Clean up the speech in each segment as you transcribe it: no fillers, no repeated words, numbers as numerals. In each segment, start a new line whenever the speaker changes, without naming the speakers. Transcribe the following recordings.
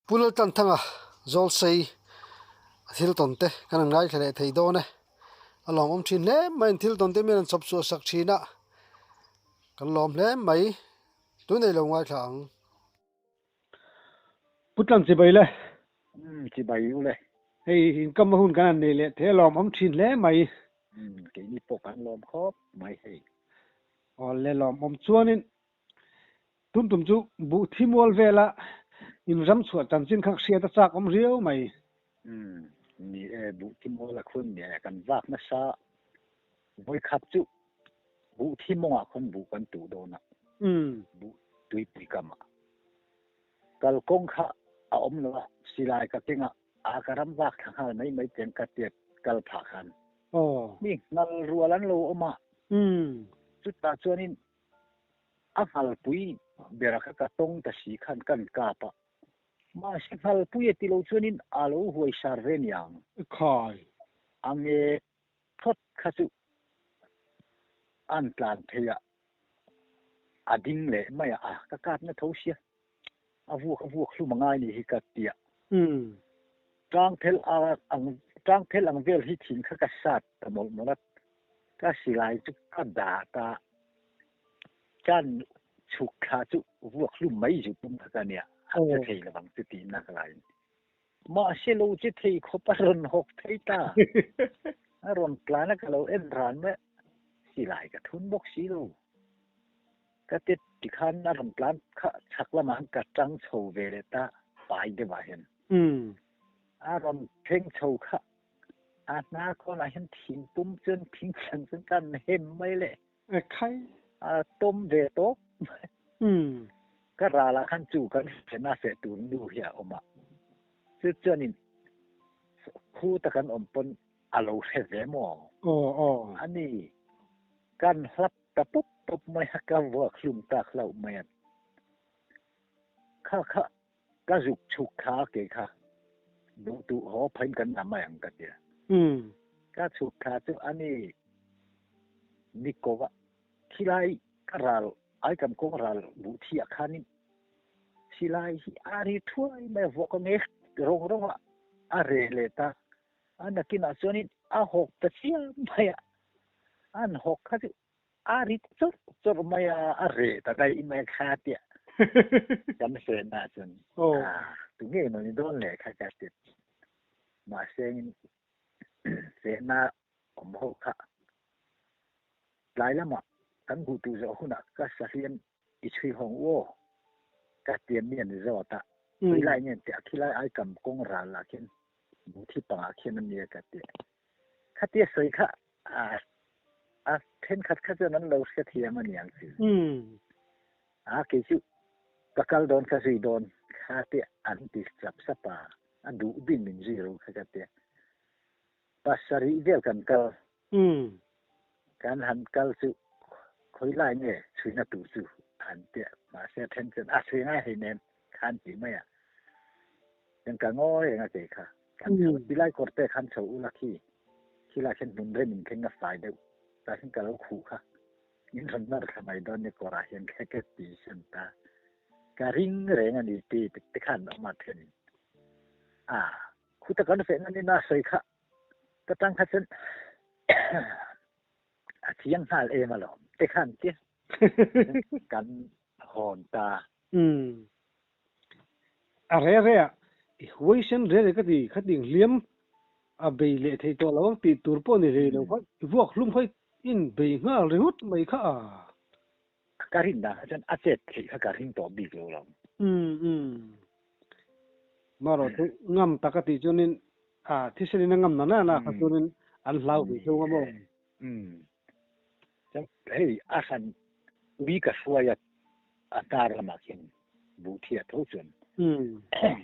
Pu Laltanthanga Zawlsei a thil tawn te kan han ngaithla leh thei dawn e. A lawmawm thin hle mai an thil tawn te mian an chhawp chhuah sak thin a, kan lawm hle mai. Tunei lo ngaithla ang. Pu Tlan chibai le.
Umm chibai u le.
Hei inkam a hun kan han nei leh thei a lawmawm thin hle mai.
Umm keini pawh kan lawm khawp mai hei.
Aw le lawmawm chuanin Tum tum chu buh thi mual vela in ram chhuah chanchin kha hriat a chak awm riau mai.
Umm, ni e, buh thi mual a khun ni e, kan vak nasa vawikhat chu buh thi mawngah khawn buh kan tuh dawn a, buh tuipui kam ah kalkawng kha a awm lo a, silai ka keng a, a ka ram vak thla nghal mai mai tiang ka tiat kal phah khan mi ngal rual an lo awm a, chutah chuanin A nghalpui bera kha ka tawng ta si khan kan kap a, mahse nghalpui a ti lo chuanin a lo huai sar ve niang.
Khai.
A nge phawt kha chu an tlan phei a, a ding leh mai a, a ka kap na tho sia, a vuak a vuak hlum a ngai ni hi ka ti a. Tangphel ang tangphel ang vel hi thing kha ka sat ta mawlh mawlh a, Ka silai chu ka dah ta. Chan chhuk thla chu vuak hlum mai zu tum kha ka nia. A che thei lovang chu tih nak laiin. Mahse lo che thei khawp a rawn hawk thei ta. A rawn tlan a ka lo en ran mai a. Silai ka thun bawk si lo. Ka ti tikhan a rawn tlan kha chhak lamah khan ka tang chho ve leh ta pai deuh ah hian. A rawn thleng chho kha A hna khawnah hian thingpum chuan thingthlan chuan kan hem mai le.
E khai.
A tawm ve tawp. Ka ralah khan chu kan hrena feh tur nu hi a awm a. Chu chuanin khu ta kan awm pawn a lo hre ve maw?
Aw aw.
Ani kan hlap ta pawp pawp mai a, ka vuak hlum tak hlauh mai a. Kha kha Ka zuk chhuk thla ke kha duh duh haw phain kan dah mai ang ka ti a. Ka chhuk thla chu a ni ni ko va, khilai ka ral aikam kawng ral buh thi ah khanin silai hi a ri thuai mai a, vawk a nge rawng rawng a, a reh leh ta. A nakinah chuanin a hawk ta chiam mai a, an hawk kha chu A rit chawrh chawrh mai a, a reh ta daih mai kha tia kan hrenah chuan tu nge maw ni dawn leh kha ka ti. Mahse in fehna awm ho kha tlai lamah kan buh tuh zawh hunah ka sahliam i chhui hawng u aw ka tia mi an zawt a, chhui lai nge an ti a, khilai aikam kawng ral ah khian buh thi pangah khian a nia ka ti. Khatia sawi kha A, a thenkhat kha chuan an lo hrethiam a niang chu. A, kei chu ka kal dawn ka zui dawn kha te an ti sap sap a, a duh duin min zui ro kha ka tia. Pasarih vel kan kal, kan han kal chu khawi lai nge chhuina tur chu an tia, mahse a then chuan a chhui ngai hei nen kha an ti mai a, chuan ka ngawi reng a kei kha. Kan chho tilai kawr te khan chho ula khi khilai khian hmun rem in thleng a fai deuh tah hian ka lo khuh kha in rawn nawr thla mai dawn ni kawrah hian kha ka ti san ta ka ring reng a ni ti te khan awm a then in a khuta kan feh na ni na sawi kha ka tang kha chuan a chiang nghal em alawm te khan ti kan hawn ta.
A re re a, i huaisen re re ka ti, khating hliam a bei leh thei tawh lo ang tih tur pawh ni hlei lo kha, i vuak hlum kha in bei nghal ringawt mai kha a.
Ka rin dan kha chuan a chet theih kha ka ring tawh bik lo lo.
Umm umm. Marawh chu ngam tak a tih chuanin a thisenin a ngam na na na kha chuanin an hlau ve thung a maw?
Umm. Chuan hei a hran ui ka hruai a a hnar lamah khian buh thiah tho chuan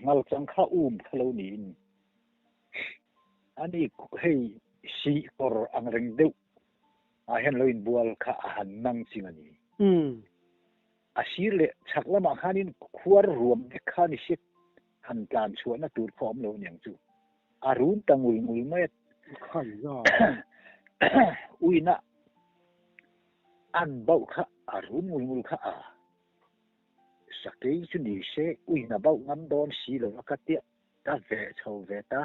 ngal chang kha um kha lo niin ani hei sih kawr ang reng deuh ah hian lo inbual kha a han nang ching a ni. A sir leh chhak lamah khanin khuar ruam vek kha ni si han tlan chhuahna tur kha awm lo aniang chu. A run ta ngul ngul mai a. Uina an bauh kha a run ngul ngul kha a. Sakei chu ni se uina bauh ngam dawn si lo a ka tia ka veh chho ve ta.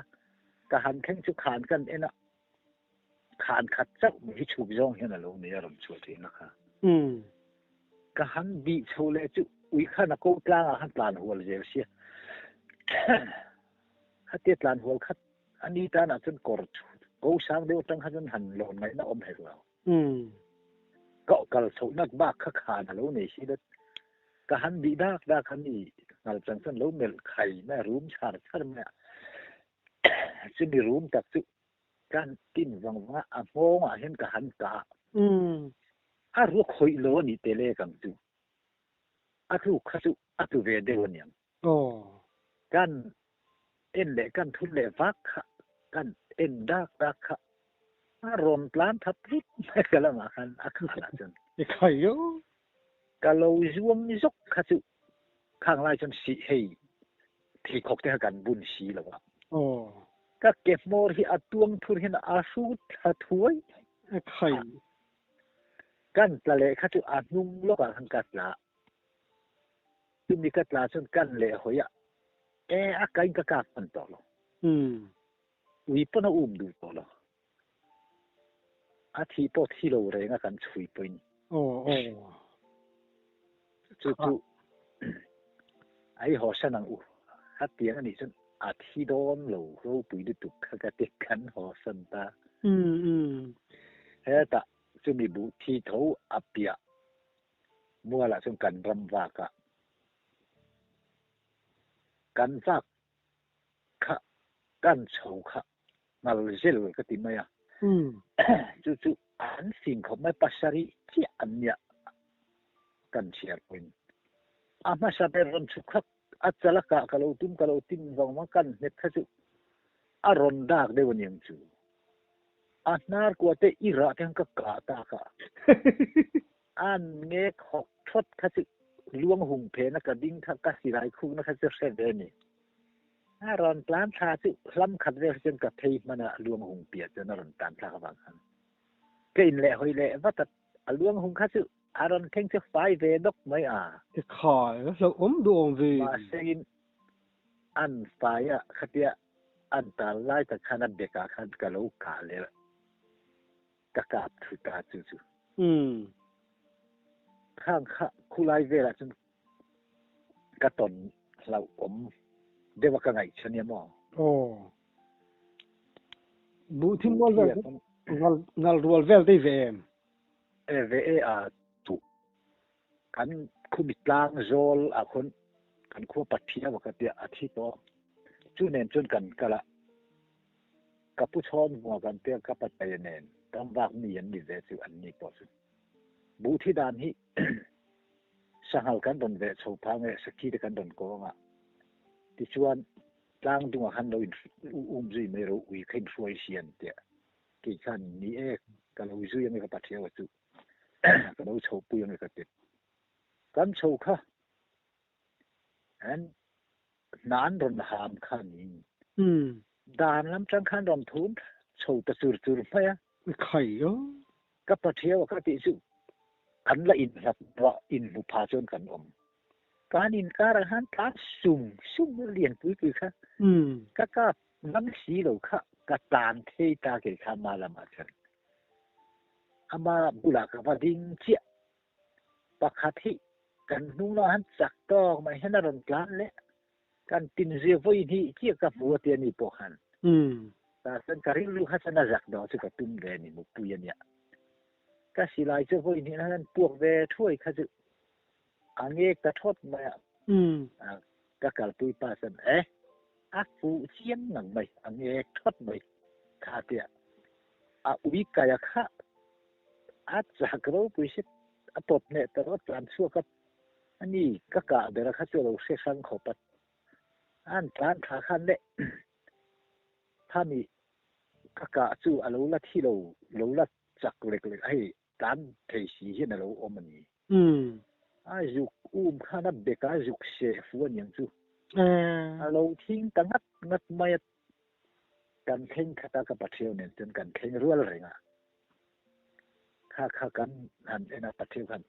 Ka han thleng chu khan kan en a, khan khat chauh mai hi chhuk zawng hian a lo nei a rawn chhuah theihna kha. Ka han bih chho leh chu ui khan a ko tlangah khan tlan hual zel sia. Khatia tlan hual khat a ni tanah chuan kawr ko sang deuh atang kha chuan han lawn ngaihna awm hek lo. Ka kal chhohna bak kha khan a lo nei si dat. Ka han bih dak dak a ni ngal chang chuan lo melh khai mai a, rum chhar chhar mai a. Chumi rum tak chu ka han tin vang vang a, a nghawngah hian ka han kah a. A ruak hawih lo a nih tel e kang chu. A tluk kha chu a tlu ve deuh a niang. Kan en leh kan thun leh vak kha, kan en dak dak kha a rawn tlan that vut mai ka lamah khan a khanah chuan.
I khai yo.
Ka lo zuang zawk kha chu khang lai chuan sih hei pheikhawk te kha kan bun si lo a. Ka ke hmawr hi a tuang thur hian a hrut thla thuai.
I khai.
Kan tla leh kha chu a hnung lawkah khan ka tla. Chumi ka tla chuan kan leh hawi a, e a kain ka kak hman tawh lo. Ui pawn a um duh tawh lo. A thih pawh thi lo reng a kan chhui pawhin. Chu chu a i haw san ang u. Hetiang a nih chuan a thi dawn lo ropui lutuk kha ka ti kan haw san ta. Hetah chumi buh thi tho a piah Mualah chuan kan ram vak a, kan vak kha kan chho kha ngal zel ka ti mai a, chu chu an fing khawp mai, pasarih chiah an nia kan chhiar pawhin a hmasa ber rawn chhuk kha a chala kah ka lo tum ka lo tin vang vang kan hmet kha chu a rawn dak deuh a niang chu. A hnar kua te i rah te khan ka kah tak a. An ngek hawk thawt kha chu luang hung phena ka ding kha ka silai khukna kha chu hre ve ni. A rawn tlan thla chu hlam khat vel chuan ka phei hman a luang hung piah chuan a rawn tlan thlak avang khan ka in leh hawi leh vat a, a luang hung kha chu a rawn thleng chu fai ve dawk mai a.
I khai a hlauhawm duhawm ve.
Mahse in an fai a khatia An tal lai tak khan a bekah khan ka lo kah leh a, ka kap thu ta chu chu. Khang kha khulai velah chuan ka tawn hlauhawm deuh a ka ngaih chu ania maw?
Aw. Buh thim rual vel ngal ngal rual vel te ve em?
E ve e a chuh. Kan khumi tlang zawl ah khawn kan khua Pathiau a ka tia a thi tawh. Chu nen chuan kan kal a, ka pu chhawn hmuah kan tia ka patea nen tam vak mi an ni ve chu an ni pawh chu. Buh thi dan hi sanghal kan rawn veh chho phah nge sakhi te kan rawn kawng a, tichuan tlang dungah khan lo in um zui mai ro ui kha in hruai si an tia kei khan ni e ka lo zui ange ka Pathiau a chu. Ka lo chho pui ange ka ti. Kan chho kha an hna an rawn ham kha niin dan lam tang khan rawn thum chho ta chur chur mai a.
Khai o.
Ka pathiau a ka tih chu kan la inhlat vah inhmu pha chuan kan awm. Kan inkar ah khan tlan sum sum lian pui pui kha ka kap ngam si lo kha ka tlan thei ta kei kha ma lamah chuan. Ama bulah ka va ding chiah. Pakhat hi kan hnung lamah han chak tawk mai hian a rawn tlan leh. Kan tinzia vawi hnih chiah ka hmu a ti a ni pawh khan. Tah chuan ka rilru kha chuan a zak dawh chu ka tum ve a ni mupui a nia. Ka silai chu vawi hnih hian puak ve thuai kha chu a ngek ta thawt mai a. Ka kalpui pa chuan e a fuh chiang ngang mai a ngek thawt mai kha tia. A ui kai a kha a chak ropui si a pawt hneh ta rawt tlan chhuak a ani ka kah ber a kha chu a lo hre hrang khawp a an tlan thla khan leh khami ka kah chu a lo la thi lo lo la chak lek lek a hei tlan thei si hian a lo awm a ni a zuk um khan a bek a zuk seh fu aniang chu a lo thing ta ngat ngat mai a. Kan thleng khat a, ka Pathiau nen chuan kan thleng rual reng a. Kha kha kan han en a, Pathiau khan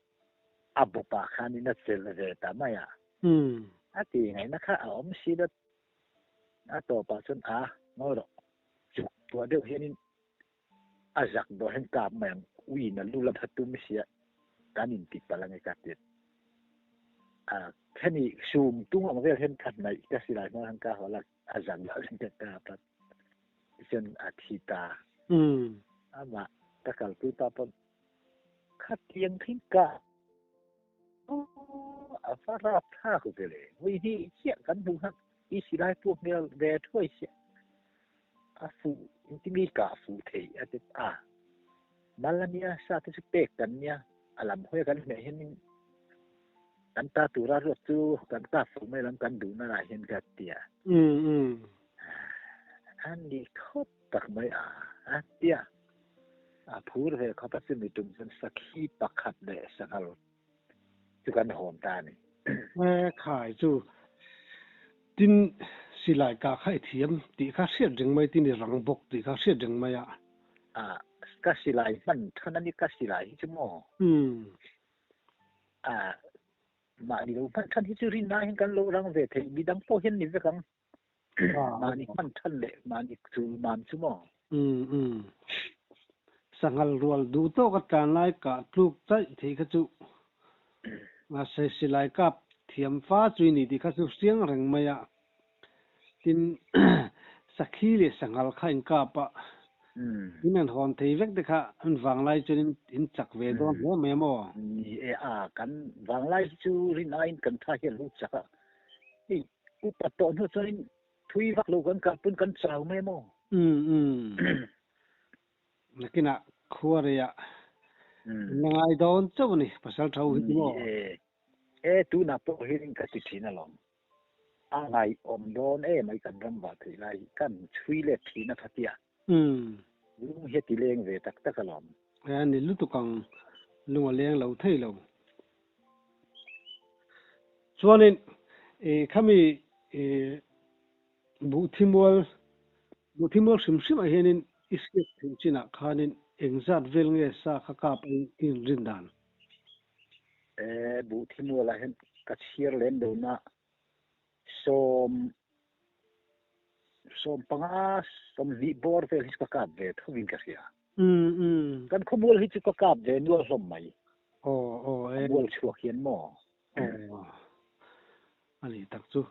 a bawpah khanin a chelh ve ta mai a. A ti ngaihna kha a awm si deuh. A tawpah chuan a ngawi rawh. Chuk tuah deuh hianin a zak dawh hian kap mai ang. Uiin a lu la pha tum sia kan inti palh ange ka ti. A hemi sum tung ang vel hian ka hnaih ka silai hmang hian ka haw la a zak dawh hian ka kap a tichuan a thi ta. Amah ka kalpui pa pawn khatiang thin ka A va rap thlak ve le. Vawi hnih chiah kan hmuh khan i silai puak hmel ve thuai chiah. A fuh engtin nge i kah fuh theih a ti a. Mal a nia, sa te chu pek kan nia, a lam hawi a kan hmeh hianin kan ta tura ruat chu kan kah fuh mai lam kan duhna lah hian ka ti a. A ni khawp tak mai a, a ti a. A phur ve khawp a chumi tum chuan sakhi pakhat leh sanghal chu kan hawn ta a ni.
E khai chu tin silai kah kha i thiam tih kha hriat reng mai tin i rang bawk tih kha hriat reng mai a.
A, ka silai hman than a ni ka silai hi chu maw? A, mahni lo hman than hi chu rin lai hian kan lo rang ve thei midang pawh hian ni vek ang. Mahni hman than leh mahni chul mam chu maw?
Umm umm. Sanghal rual duh tawk a tlan lai kah tluk chaih theih kha chu mahse silai kap thiam fa chu i ni tih kha chu hriang reng mai a. Tin sakhi leh sanghal kha in kap a, in an hawn thei vek te kha an vanglai chuan in in chak ve dawn hle mai a maw?
Ni e a, kan vanglai hi chu rin aiin kan tha hian lo chak a, hei Upat tawh hnu chuanin thui vak lo kan kalpun kan chau mai maw?
Umm umm. Nakinah khua reiah in la ngai dawn chauh a ni, pasal tho hi chu maw?
Ni e. E tunah pawh hianin ka ti thin alawm. A ngaihawm dawn em ai kan ram vah theih lai hi kan chhui let thin a khatia.
Umm.
Lung hi a ti leng ve tak tak alawm.
E ni lutuk ang lung a leng lo thei lo. Chuanin i khami i Buhthimual Buhthimual hrim hrim ah hianin i hriat theih chinah khanin engzat vel nge sa kha kap a i inrin dan?
E Buhthimual ah hian ka chhiar lem lo na sawm sawmpanga sawmhnih bawr vel hi chu ka kap ve tho in ka hria.
Umm umm.
Kan khawmual hi chu ka kap ve nual hlawm mai.
Aw aw e.
A mual chhuak hian maw?
Aw. A nih tak chu.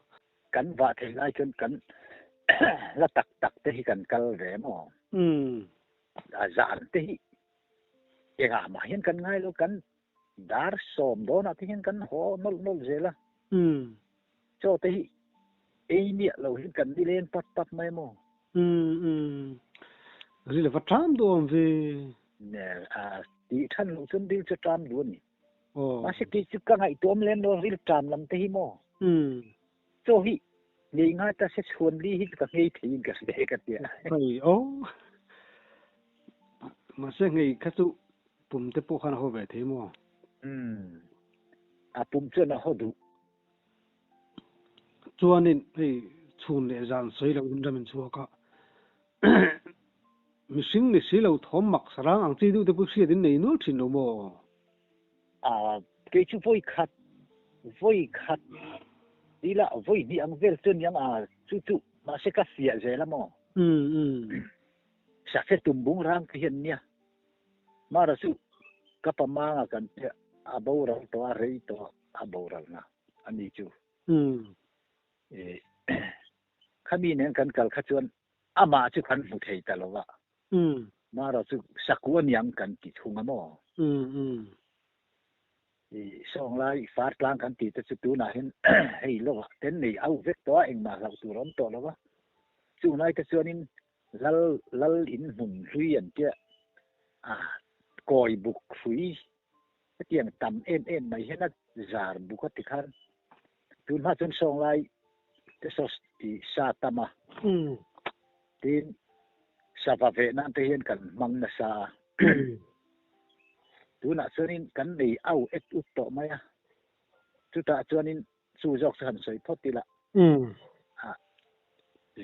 Kan vah theih lai chuan kan la tak tak te hi kan kal ve maw?
Umm.
A zan te hi engah mah hian kan ngai lo kan dar sawm dawnah te hian kan haw nawlh nawlh zel a.
Umm.
Chaw te hi ei miah lo hian kan nileng pat pat mai maw?
Umm umm. Ril a va ṭam duh awm ve.
Ne a tih ṭhan loh chuan ril chu ṭam duh a ni.
Aw.
Mahse kei chu ka ngaihtuah awm lem lo ril ṭam lam te hi maw?
Umm.
Chaw hi ngei ngai ta se chhuan li hi ka ngei theiin ka hre ka tia.
Hei aw. Mahse ngei kha chu pum te pawh khan a haw ve thei maw?
Umm. A pum chuan a haw duh.
Chuanin hei chhun leh zan sawi loh in ram in chhuak a, mihring ni si lo thawm mak sarang ang chi deuh te pawh hriat in nei nual thin lo maw?
A, kei chu vawi khat, vawi khat ila vawi hnih ang vel chu aniang a, chu chu mahse ka fiah zel a maw?
Umm umm.
Sakhe tumbung rang te hian nia, mara chu ka pamanga kan piah a boral tawh a, rei tawh a. A boralna a ni chu. I khami nen kan kal kha chuan amah chu kan hmu thei ta lo va. Mara chu saku aniang kan ti thung a maw? I sawnglai far tlang kan tih te chu tunah hian hei lovah ten nei au vek tawh a, engmah hlauh tur a awm tawh lo va. Chunglai te chuanin lal lal in hmun hlui an tia a kawi buk hrui Hetiang tam em em mai hian a zar buk a ti khan tun hma chuan sawnglai te saw i sa tam a, tin sava veh nan te hian kan hmang nasa a, tunah chuanin kan nei au et ut tawh mai a, chutah chuanin Chu zawk chu han sawi phawt ila.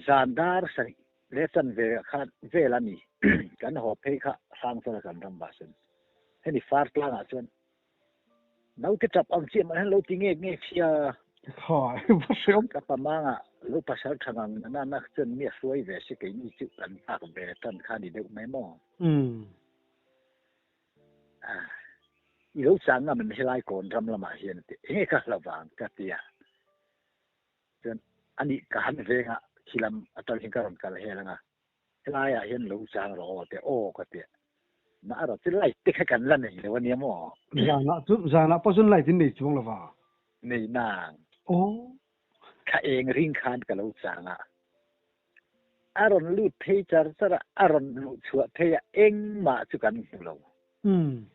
Zan dar sarih leh chanve khan vel a ni. Kan haw phei kha Hrangchal kan ram vah sen. Hemi far tlangah chuan naute tap ang chiah mai han lo ti ngek ngek sia.
Khai va hreawm.
Ka pamanga lo pasal tha ngang na na chuan mi a hruai ve si keini chu kan nghak ve tan kha ni deuh mai maw?
Umm.
Ah, i lo chang ngam em helai kawn ram lamah hian a ti. Enge ka hla vang ka ti a. Chuan anih ka han venga khi lam atang hian ka rawn kal hel anga helaiah hian lo chang rawh aw te aw ka ti a. Mah erawh chu light te kha kan la nei lo ania maw?
Zanah chu zanah pawh chuan light in nei chuang lova.
Nei nang.
Aw.
Thla eng ring khan ka lo chang a. A rawn lut phei char char a, a rawn luh chhuah phei a engmah chu kan hmu lo.
Umm.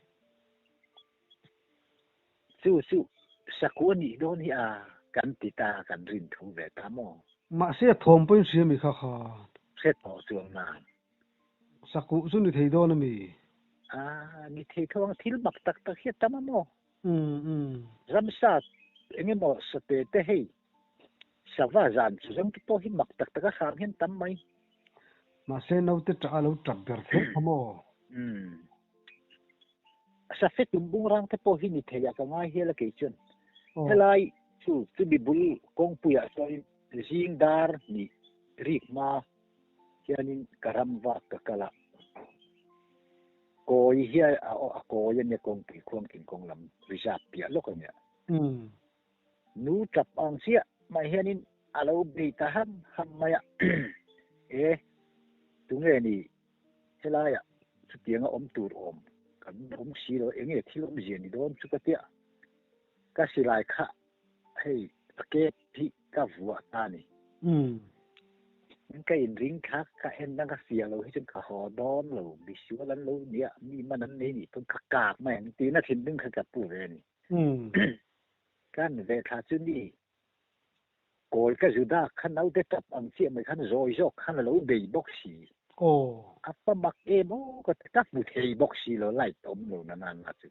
Chu chu sakua nih dawn hi a kan ti ta kan rin thu ve ta maw?
Mahse a thawm pawhin hria mi kha kha.
Hre tawh chuang nan.
Sakuh chu ni thei dawn a mi?
A ni thei tho ang thil mak tak tak hi a tam a maw?
Umm umm.
Ramsa eng emaw sate te hei sava zan chu zawng te pawh hi mak tak tak a hram hian tam mai.
Mahse naute tah a lo tap ber kher kha maw?
Umm. Safe tum bung rang te pawh hi ni thei a ka ngai hial a kei chuan. Helai chu chumi bul kawngpuiah chuanin zing dar nih rik hma hianin ka ram vak ka kal a. Kawi hi a kawi a nia kawngpui khuang thingkawng lam reserve piah lawk a nia. Nu tap ang chiah mai hianin a lo bei ta ham ham mai a. E tunge ni Helaiah chutianga awm tur awm kan awm si lo, enge thil awmzia ni dawn chu ka tia. Ka silai kha hei a kep hi ka vuah ta a ni. Ka inring kha ka en dang ka fiah lo hi chuan ka haw dawn lo, misual an lo nia, mi man an nei nih pawn ka kak mai ang tiin a thinlung kha ka pu ve a ni. Kan ve thla chu ni Kawi ka Juda kha naute tap ang chiah mai khan zawi zawk khan a lo bei bawk si.
Aw.
A pa mak em aw ka ti ka hmu thei bawk si lo light awm lo na nan la chu.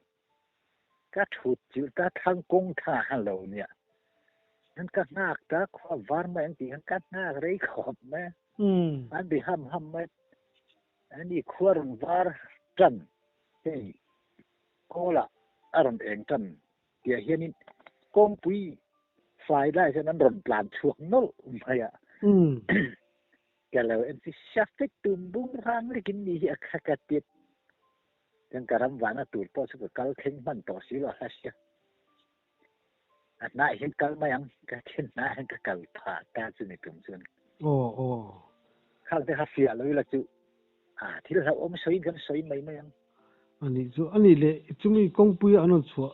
Ka thut chilh ta thlang kawng tha khan lo nia. An ka nghak ta khua var mai ang tih khan ka nghak rei khawp mai a. An bi ham ham mai. Ani khua rawn var tan hei kawlah a rawn eng tan Tiah hianin kawngpui fai lai hian an rawn tlan chhuak nawlh mai a. Ka lo en chu Shafik tum bung rang lekin ni hi a kha ka tit. Chuan ka ram vahna tur pawh chu ka kal thleng hman tawh si lo a hria. A hnah hian kal mai ang ka then hnah hian ka kal phah ta chu ni tum chuan.
Aw aw.
Khang te kha fiah lo ila chu a thil hlauhawm sawiin kan sawi mai mai ang.
A nih chu, a nih leh chumi kawngpuia an rawn chhuah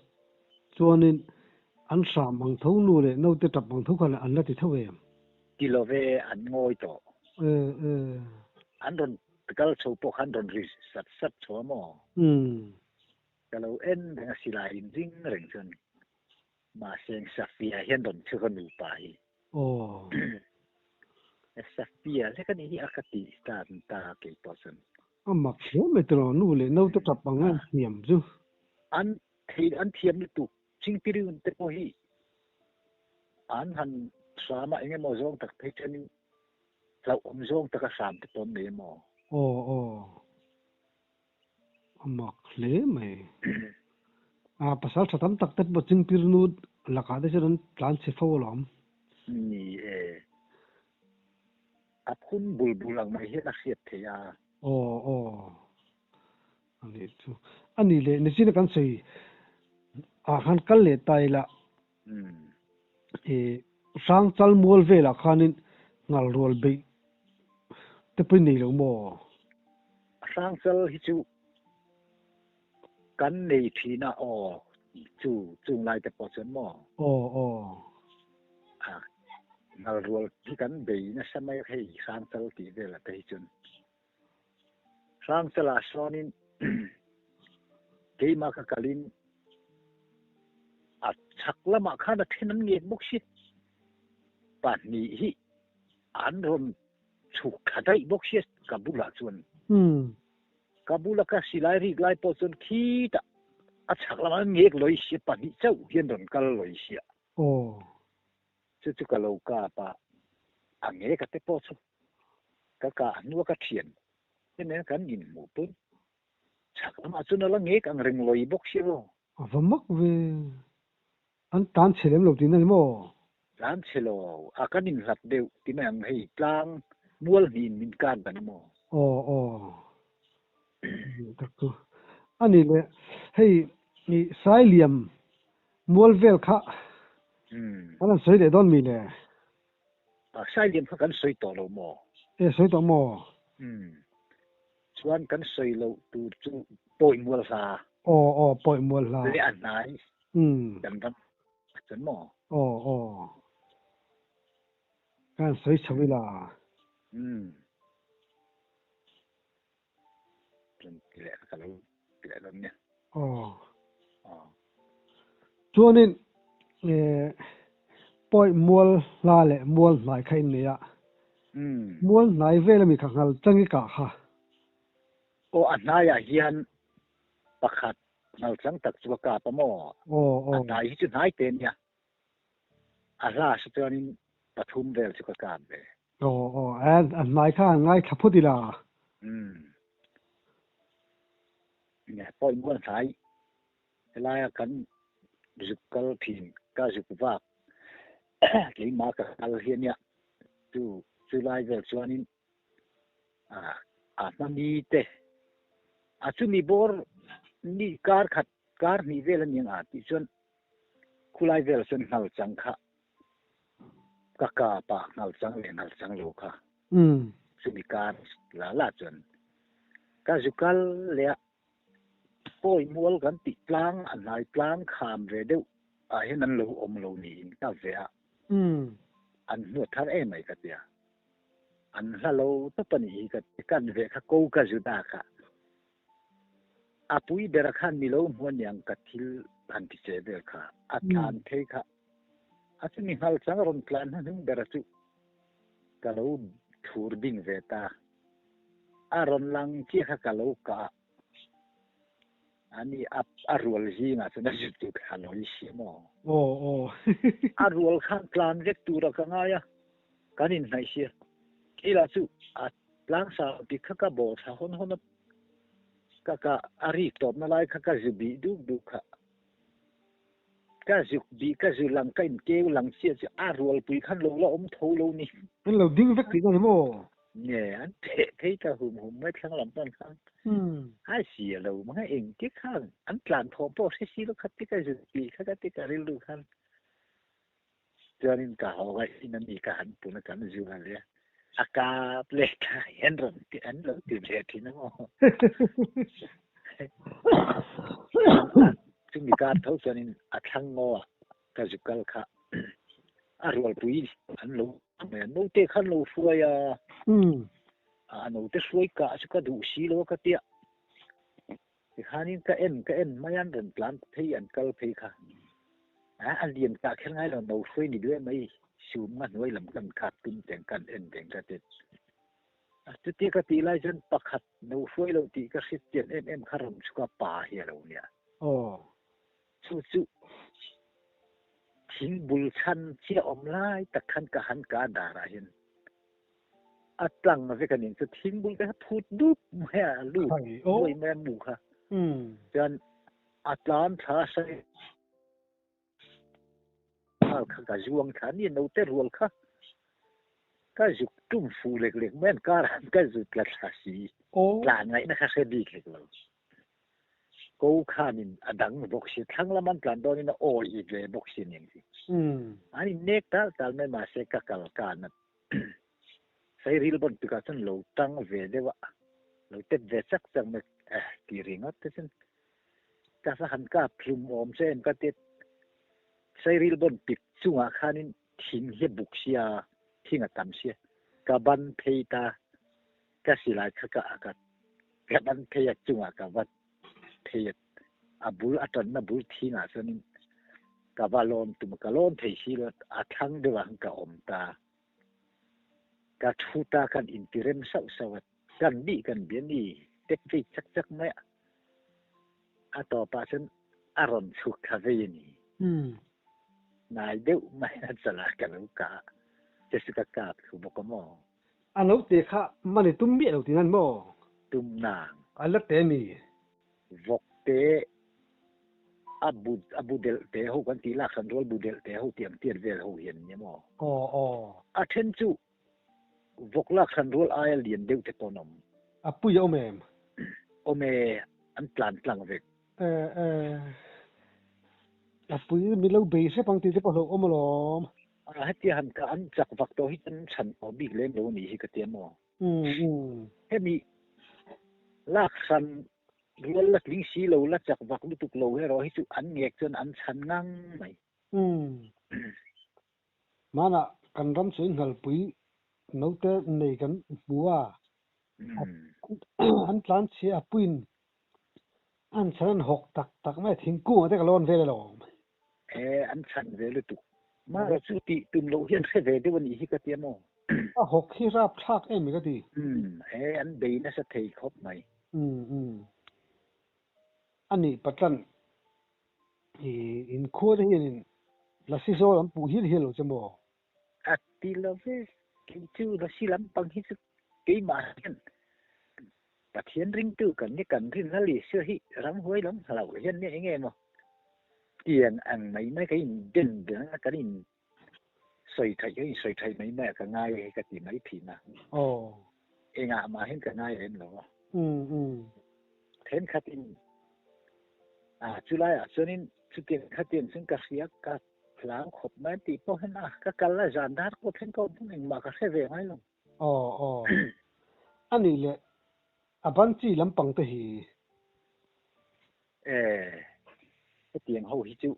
chuanin an hram ang tho nu leh naute tap ang tho khan an la ti tho em?
Ti lo ve, an ngawi tawh.
E e.
An rawn kal chho pawh khan rawn ri sat sat chho a maw?
Umm.
Ka lo en reng a, silai in ring reng chuan mahse Safia hian rawn chhuk a nupa hi.
Aw.
Safia hlek a nih hi a ka tih ta ta kei pawh chuan.
A mak hle mai tiraw nu leh naute tap ang a thiam chu.
An thei an thiam lutuk Chingpiriun te pawh hi an han hram a eng emaw zawng tak phei chuanin hlauhawm zawng taka hram te pawh an nei emaw.
Aw aw. A mak hle mai. A pasal tha tam tak te pawh Chingpirnu lakah te chuan an tlan chhe fo alawm.
Ni e. A phun bul bul ang mai hian a hriat theih a.
Aw aw. A nih chu. A nih leh nichin a kan sawi ah khan kal leh ta ila. I Hrangchal mual velah khanin ngalrual beih te pawhin nei lo maw?
Hrangchal hi chu kan nei thin a aw chu chung lai te pawh chuan maw?
Aw aw.
A ngalrual hi kan bei nasa mai hei Hrangchal tih velah te hi chuan. Hrangchalah sawnin keimah ka kalin a chhak lamah khan a then an ngek bawk si. Pahnih hi an rawn chhuk thla daih bawk sia ka bulah chuan. Ka bula ka silai rik lai pawh chuan khitah a chhak lamah an ngek lawi sia pahnih chauh hian rawn kal lawi sia. Chu chu ka lo kap a, a ngek a te pawh chu ka kah hnua ka thian te nen kan inhmuh pawh chhak lamah chuan a la ngek ang reng lawi bawk sia aw.
A va mak ve. An tan chhe lem lo tihna ni maw?
Tlan chhe lo, a kan inhlat deuh ti mai ang hei tlang mual hnihin min kar dan emaw?
Aw aw tak chu a ni le, hei i Sailiam mual vel kha kan han sawi leh dawn mi le?
A Sailiam kha kan sawi tawh lo maw?
E sawi tawh maw?
Chuan kan sawi loh tur chu pawi mual hla.
Aw aw pawi mual hla.
Le a hnai kan ram chuan maw?
Aw aw. Kan sawi chho ila.
Umm. Chuan ti leh ka lo ti leh dawn nia.
Aw. Aw. Chuanin eh pawi mual hla leh mual hnai kha in nei a.
Umm.
Mual hnai vel ami kha nghal changi kah kha.
Aw a hnaiah hian pakhat nghal chang tak chu ka kap a maw?
Aw
A
aw.
hnai hi chu hnai te nia. A hla hre chuanin pathum vel chu ka kap ve.
Aw aw a a hnai kha han ngaithla phawt ila.
Umm. Nia pawi mual hnai helaia kan zuk kal thin ka zuk vak keimah ka kal hi ania chu chulai vel chuanin a hmami te a chumi bawr ni kar khat kar hnih vel a niang a tih chuan khulai vel chuan nghal chang kha ka kap a nghal chang leh nghal chang lo kha chumi kar la la chuan ka zu kal leh a pawi mual kan tih tlang a hnai tlang kham ve deuh ah hian an lo awm lo niin ka ve a an hnuat thar em mai ka tia. An hla lo tawp a nih hi ka ti. Kan veh kha ko ka zu dak a. A pui ber khan ni lo hmu aniang ka thil han ti che vel kha. A tlan phei kha. A chu mi nghal chang a rawn tlan hnuhnung ber a chu ka lo thur ding ve ta. A rawn lang chiah kha ka lo kah a. Ani a a rual zingah chuan a zut tur kha lo i si maw?
Aw aw.
A rual khan tlan vek tura ka ngai a, kan inhnaih sia. Kei lah chu a tlang sang bik kha ka bawh thla hawn hawn a, ka ka a rik tawpna lai kha ka zu bih duk duk kha. Ka zuk bih ka zu lang ka inkeu lang chiah chu a rualpui khan lo la awm tho lo ni.
An lo ding vek tih na ni maw?
Nge an theh phei ta hum hum mai thlang lam pawn khan ai si a lo mai engti khan an tlan thawh pawh hre si lo kha ti ka zuk bih kha ka ti ka rilru khan chuanin ka haw a in ami ka han pun a kan zu a le a kap leh ta hian rawn ti an lo ti ve thin a maw chumi kar tho chuanin a thlang ngaw a ka zu kal kha a rualpui an lo mai a naute khan lo hruai a a naute hruai kah chu ka duh si lo a ka tia Tikhanin ka en ka en mai an rawn tlan phei an kal phei kha a a lian kah kher ngai lo no hruai ni duai mai sum nga hnuai lam kan khat tum teng kan en teng ka ti a chutia ka tih lai chuan pakhat no hruai lo tih ka hriat chian em em kha rawn chhuk a pa hi a lo nia.
Aw.
Chu chu thing bul chhan chiah awm lai tak khan ka han ka darah hian A tlang vek a nih chu thingbul te kha phut dup mai a lut nuai mai a mu kha. Chuan a tlan thla sai nghal kha ka zuang thla a ni naute rual kha ka zuk tum fuh lek lek mai an kar ah ka zut tla thla si tlan ngaihna kha hre bik lek lo. Ko khanin a dang bawk si, thlang lam an tlan dawnin a awi i ve bawk si ning hi. An innek tal tal mai mahse ka kal kan a sairil bawn tukah chuan lo tang ve deuh a, lo tep ve chak chak mai eh ti ringawt te chuan ka va han kap hlum awm che em ka ti a, sairil bawn pik chungah khanin thing hi a buk sia, thing a tam sia, ka ban phei ta. Ka silai kha ka ak a, ka ban phei a chungah ka va phei a, a bul a tanna bul thingah chuanin ka va lawn tum a, ka lawn thei si lo, a thlang deuh ah khan ka awm ta. Ka thu ta khan intirem sauh sauh a, kan bih kan bia ni tek vei chak chak mai a, a tawpah chuan a rawn chhuk thla vei a ni. Nai deuh mai a chalah ka lo kah a, che chu ka kap thu bawk a maw?
A lo te kha mani tum miah lo tih nan maw?
Tum nang.
A la te mi.
Vawk te A bu a bu delh te ho kan tih lak hran rual bu delh te ho tih ang tiat vel ho hi an nia maw?
Aw aw.
A then chu vawk lak hran rual aia lian deuh te pawh an awm.
A pui a awm em?
Awm e, an tlan tlang vek.
E e. A pui mi lo bei hrep ang tih te pawh hlauh awm alawm.
A hetia han ka an chak vak tawh hi chuan an chhan tawh bik lem lo a nih hi ka tia maw?
Umm umm.
Hemi lak hran Rual la tling si lo, la chak vak lutuk lo erawh hi chu an ngek chuan an chhan ngang mai.
Umm. Hmanah kan ram chu innghalpui naute nei kan hmu a, an tlan chhia a puiin an chhan an hawk tak tak mai a, thingkungah te ka lawn vel alawm.
E, an chhan ve lutuk. Mahse chu tih tum loh hian hre ve deuh a nih hi ka tia maw?
A hawk hi rapthlak em ka ti.
Umm, e, an bei nasa thei khawp mai.
Umm umm. A nih patlan i inkhua te hianin lasi zawl an puh hial hial lo che maw?
A ti lo ve, kei chu lasi lampang hi chu keimah hian Pathian ringtu kan ni kan rin lal Isua hi ramhuai lam hla loh hian nia enge maw tiang ang mai mai ka in den den a kan in sawi theih ka in sawi theih mai mai a ka ngai hi ka ti mai thin a.
Aw.
Engah mah hian ka ngai lem lo a.
Umm umm.
Thenkhat in a chulai ah chuan in chutiang khatiang chuan ka hria ka hlau khawp mai tih pawh hian a ka kal a zan dar pawh thleng ka awm pawn engmah ka hre ve ngai lo.
Aw aw. A nih leh a ban chi lampang te hi.
E, hetiang ho hi chu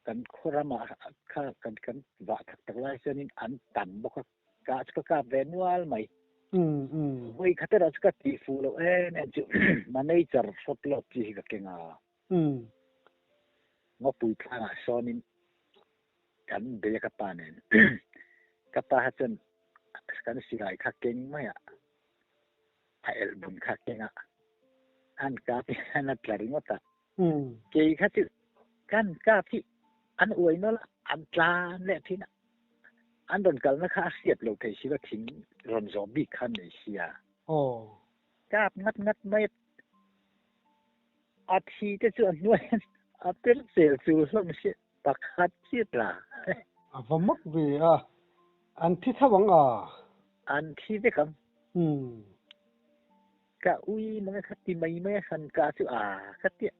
kan khaw ramah kha kan kan vah tak tak lai chuanin an tam bawk a, kah chu ka kap ve nual mai.
Umm umm.
Vawi khat erawh chu ka tih fuh loh em em chu manager hrawt lawk chi hi ka keng a.
Umm.
Ngawpui tlangah sawnin kan bei a ka pa nen ka pa kha chuan kan silai kha keng mai a, a elh bun kha keng a, an kap hian a tla ringawt a. Kei kha chu kan kap hi an uai nawlh a, an tlan leh thin a, an rawn kalna kha a hriat lo thei si lo thing rawn zawh bik kha an nei sia. Kap ngat ngat mai a. A thi te chu a hnuai a per zel chu hlawm si pakhat chiah tla.
A va mak ve a, an thi tho ang a.
An thi vek ang. Ka ui mang e kha ti mai mai a hran ka chu a ka tia.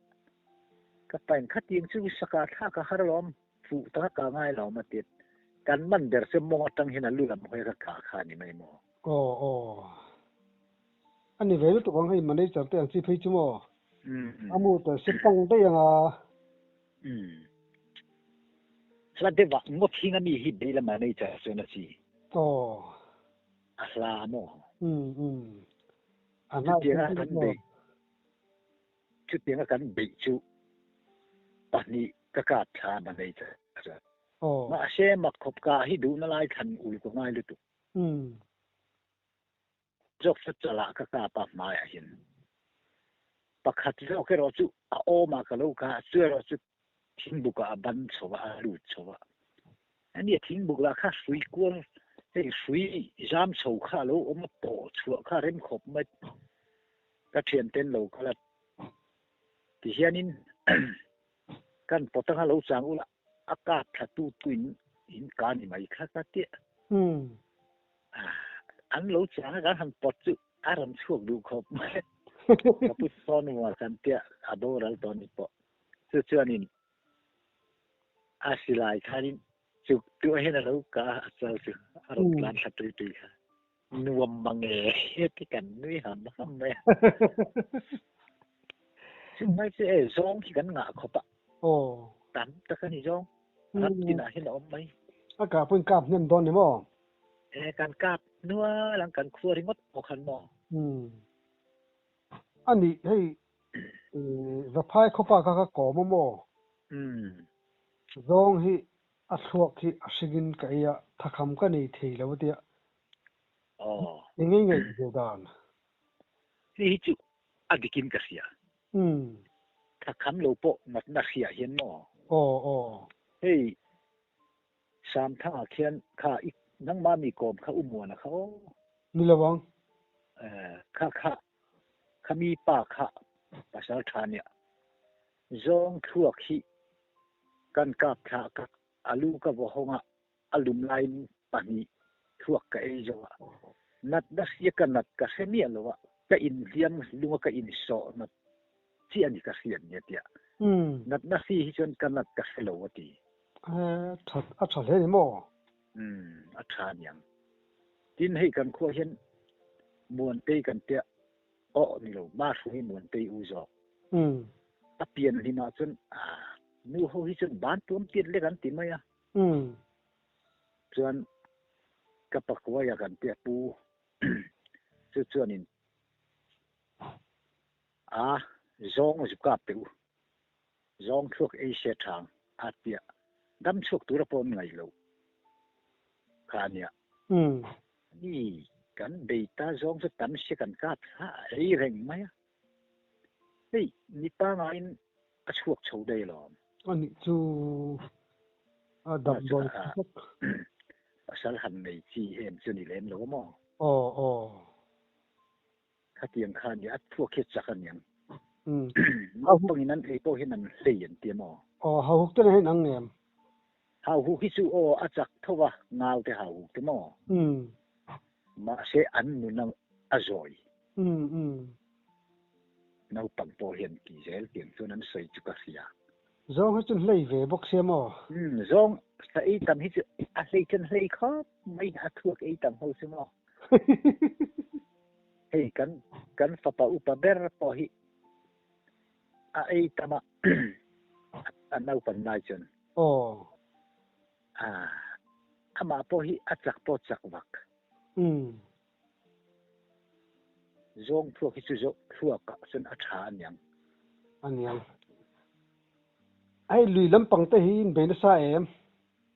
Ka pain khatiang chu saka thlak a har alawm, fuh taka ka ngai lo a ti. Kan man ber chu mawng atang hian a lu lam hawi ka kah kha a ni mai maw.
Aw aw. A ni ve lutuk ang hei manager te ang chi phei chu maw. A mu tel si pang daih ang a.
Umm. Hla deuh ah ngawt hing a mi hi bei la manager chuan a chi.
Aw.
A hla maw?
Umm umm. A hna
Chutiang a kan beih chutiang a kan beih chu pahnih ka kap thla manager chuan.
Aw.
Mahse mak khawp ka hi duhna lai thlan ul ka ngai lutuk.
Umm.
Zawk chu chalah ka kap a hmaiah hian pakhat zawk erawh chu a awmah ka lo kah a, chu erawh chu thingbukah a ban chho a, a lut chho a. Ania thingbuk lah kha hrui kual hei hrui zam chho kha a lo awm a, pawh chhuah kha a rem khawp mai. Ka thianten lo kal a tihianin kan pawt anga lo chang ula a kap thla tu tuin in ka ni mai kha ka tia. An lo chiang a kan han pawt chu a rawn chhuak duh khawp mai. Ka pu sawn mual kan tia a boral tawh ni pawh. Chu chuanin a silai khanin chuk tuah hian a lo kah a, a chal chu a rawn tlan thla tui tui kha. Nuam mang e ti kan nui ham ham mai a. Chu mai chu e zawng khi kan ngah khawp a. Tam tak a ni zawng. Ram tinah hian a awm mai.
A kah pawhin kap hnem dawn ni maw?
E kan kap nual ang kan khua ringawt pawh khan maw?
Umm. A nih hei Vaphai khawpa kha ka kawm a maw?
Umm.
Zawng hi a thluak hi a hringin ka ei a, thakham ka nei thei lo a tia.
Aw.
Eng nge ngaih ve dan?
Hei hi chu a dikin ka hria.
Umm.
Thakham lo pawh natna hria hian maw?
Aw aw.
Hei Samthanga khian kha i nangmah mi kawm kha u Muana kha aw.
Ni lo ang.
Kha kha kha mi pa kha pasal tha nia. Zawng thluak hi kan kap thla ka a lu ka vaw hawng a, a lum laiin pahnih thluak ka ei zo a. Natna hria ka nat ka hre miah lo a, ka inhliam lung a ka insawh nat chiah a ni ka hriat nia tia. Natna hri hi chuan ka nat ka hre lo a ti.
A tha hle ni maw?
Umm a tha aniang. Tin hei kan khua hian Muantei kan tia aw ni lo ma hruai Muantei u zawk. A pian hlim ah chuan nu ho hi chuan ban tuam tiat lek an ti mai a. Chuan ka pakuaia kan tia pu chu chuanin a zawng zu kap teh u. Zawng thluak ei se thang a tia dam chhuak tura pawh an ngaih loh kha a nia. Ni kan bei ta zawng chu tam sia kan kap thla ei reng mai a. Hei ni pangaiin a chhuak chho daih alawm.
A nih chu a damdawi bawk.
Pasal han nei chi em chu ni lem lo a maw?
Aw aw.
Khatiang kha nia, a thuak hi a chak aniang. Naupangin an ei pawh hian an hlei an ti maw?
Aw, hauhuk te hian ang em?
Hauhuk hi chu aw a chak tho a, ngau te hauhuk te maw? Mahse an nun a zawi. Naupang pawh hian ti zel tiang chuan an sawi chu ka hria.
Zawng hi chu hlei ve bawk sia maw?
Zawng sa ei tam hi chu a hlei chuan hlei khawp mai, a thuak ei tam ho chu maw? Hei kan kan fapa upa ber pawh hi a ei tam a, a naupan lai chuan.
Aw.
Amah pawh hi a chak pawh chak vak. Zawng thluak hi chu zawh thluak ah chuan a tha aniang.
Aniang. Hei lui lampang te hi in bei nasa em?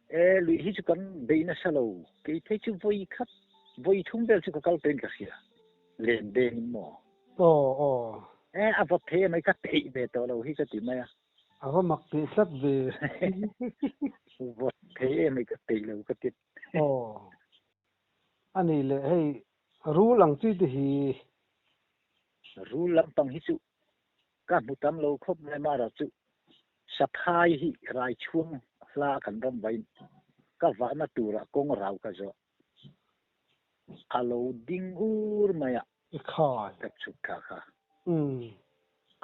E, lui hi chu kan bei nasa lo. Kei phei chu vawi khat, vawi thum vel chu ka kal tawhin ka hria. Len deng in maw?
Aw, aw.
E, a vawt thei emai ka theih ve tawh lo hi ka ti mai a.
A va mak teh tlat ve.
Vawt thei emai ka peih lo ka ti.
Aw. A nih leh hei rul ang chi te hi.
Rul lampang hi chu ka hmu tam lo khawp mai mara chu saphai hi rai chhuang hla kan ram vain ka vahna tura kawng rau ka zawh a lo ding ur mai a ka chhuk thla kha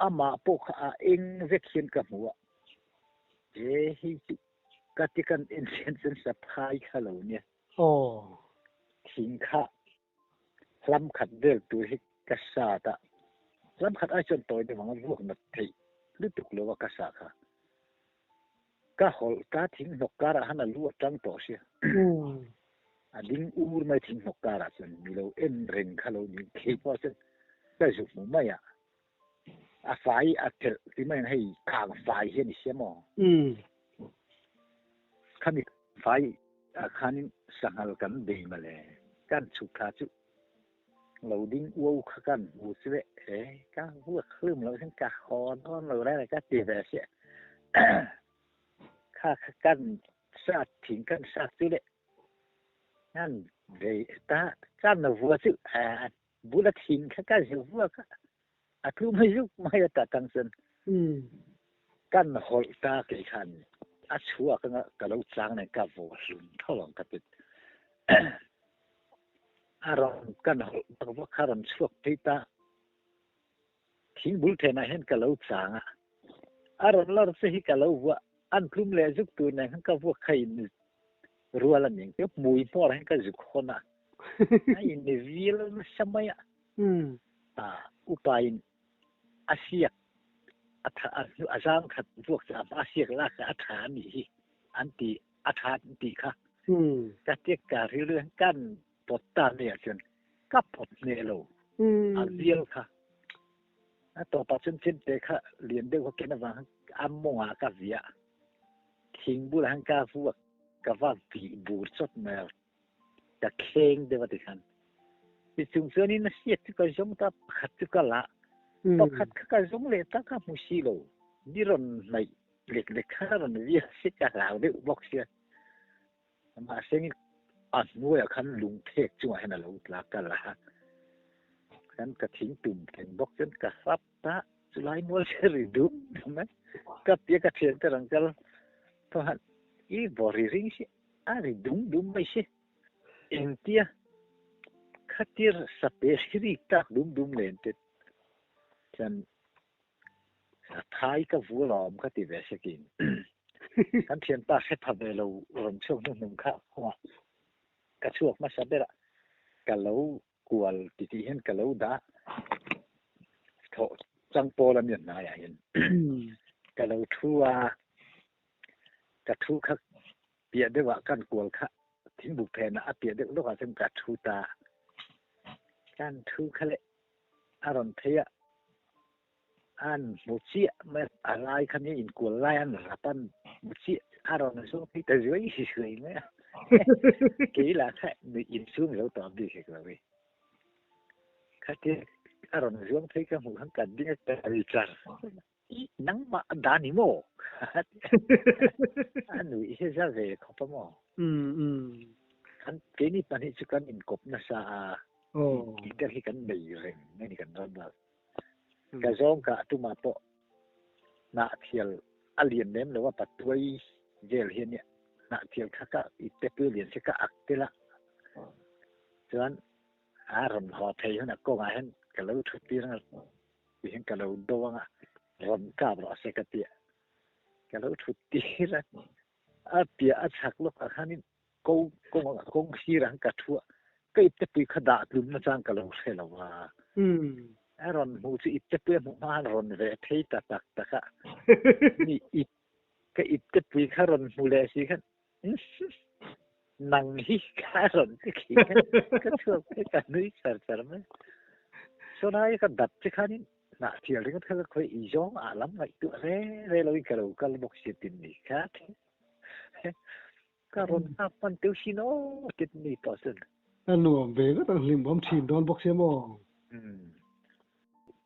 amah pawh kha a eng vek hian ka hmu a he hi chu ka ti kan en hian chuan saphai kha lo nia.
Aw.
Thing kha hlam khat vel tur hi ka sat a, hlam khat ai chuan tawi deuh ang a vuak nat theih lutuk lo a ka sah kha. Ka hawlh ta thing hnawk karah khan a lu a tang tawh sia. A ding ur mai thing hnawk karah chuan mi lo en reng kha lo ni thei pawh chuan ka zu hmu mai a. A fai a thelh ti mai ang hei kang fai hi a ni sia maw? Khami Fai ah khanin sanghal kan bei mawle. Kan chhuk thla chu lo ding uau kha kan hmu chu e, e ka vuak hlum lo hian ka haw dawn lo reng ka ti ve sia. Kha kha kan sat thing kan sat chu le kan bei ta kan vua chu a bula thing kha ka zu vuak a a tlu mai zuk mai a ta tang chuan kan hawlh ta kei khan a chhuak anga ka lo chang nen ka vaw hlum tho ang ka ti a rawn kan hawlh tak vak kha rawn chhuak phei ta thing bul thenah hian ka lo chang a a rawn lawr che hi ka lo vuah an tlum leh zuk tur nen khan ka vuak kha in rual a ning chu hmui hmawr hian ka zuk hawn a a in vil nasa mai a a upa in a siak a tha a zang khat vuak chu a siak lak a tha a nih hi an ti a tha an tih kha ka tiak ka rilru hian kan pawt ta mai ah chuan ka pawt hneh lo a vial kha a tawpah chuan chemte kha lian deuh kha ken avang khan a mawngah ka viah Thing bulah hian ka vuak ka va vih bur chawt mai a, ka kheng deuh a ti khan. Tichung chuanin a hriat chu ka zawng ta, pakhat chu ka la, pakhat kha ka zawng leh ta ka hmu si lo. Ni rawn hnaih lek lek kha rawn vial si ka hlau deuh bawk sia. Mahse a hnuaiah khan lungphek chungah hian a lo tla ka la. Khan ka thing tum ken bawk chuan ka hrap ta. Chulai mual che ri dum dum mai. Ka tia ka thian te rang kal thaw han i vaw ri ring si a ri dum dum mai si. Engtia khatir sape hi rik tak dum dum nen te chuan thai ka vu alawm ka ti ve sekin. Kan thianpa hre pha ve lo rawn chhuak hnuhnung kha kawngah ka chhuak hmasa ber a, ka lo kual titih hian ka lo dah thawh chang pawl a mi hnaiah hian ka lo thu a, ka thu kha piah deuhah kan kual kha thingbuk phenah a piah deuh lawkah chuan ka thu ta, kan thu kha leh a rawn phei a, an hmu chiah mai a lai kha nia inkual lai an rap an hmu chiah a rawn zawng phei ta zuai zuai mai a kei lah kha nuih insum zo tawh bik hek lo i khatia a rawn zuang phei ka hmuh khan ka ding a ka ri char i nangmah a ni maw a nuih hi za ve khawp a maw kan keini pahnih chu kan inkawp nasa a tih te hi kan nei reng a ni kan ram ah Ka zawng kah tumah pawh hnahthial a lian lem lo a, patuai vel hi a nia. Hnahthial kha ka ipte pui lian se ka ak tel a, chuan a rawn haw thei hunah kawngah hian ka lo thut tir ang a, tihian ka lo do ang a, rawn kap rawh se ka ti a, ka lo thut tir a, a piah a chhak lawkah khanin ko kawng kawng sir ang ka thu a ka ipte pui kha dah tlum na chang ka lo hre lo a a rawn hmu chu ipte pui a hmuh hma han rawn ve thei ta tak tak a ni ip ka ipte pui kha rawn hmu leh si khan nang hi ka rawn ti khi ka chhuak phei ka nui char char mai saw lai ka dap che khanin hnah thial ringawt kha ka khawi i zawng ah lam ngaihtuah re re loin ka lo kal bawk si tin ni kha Ka rawn nghak hman teuh sin aw tit mi pawh chuan.
A nuam ve ngawt ang hlim awm thin dawn bawk sia maw?
Umm.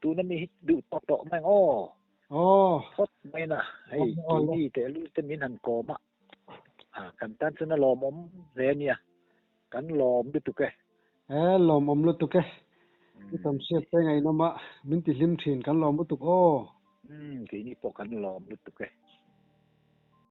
Tuna mi hi duh tawh tawh mai ang aw.
Aw.
Phawt mai na hei keini teh lu te min han kawm a. Kan tan chuan a lawmawm hle a nia. Kan lawm lutuk e.
E lawmawm lutuk e. I tam hriat te ngaihnawm a min ti hlim thin kan lawm lutuk aw.
Umm keini pawh kan lawm lutuk e.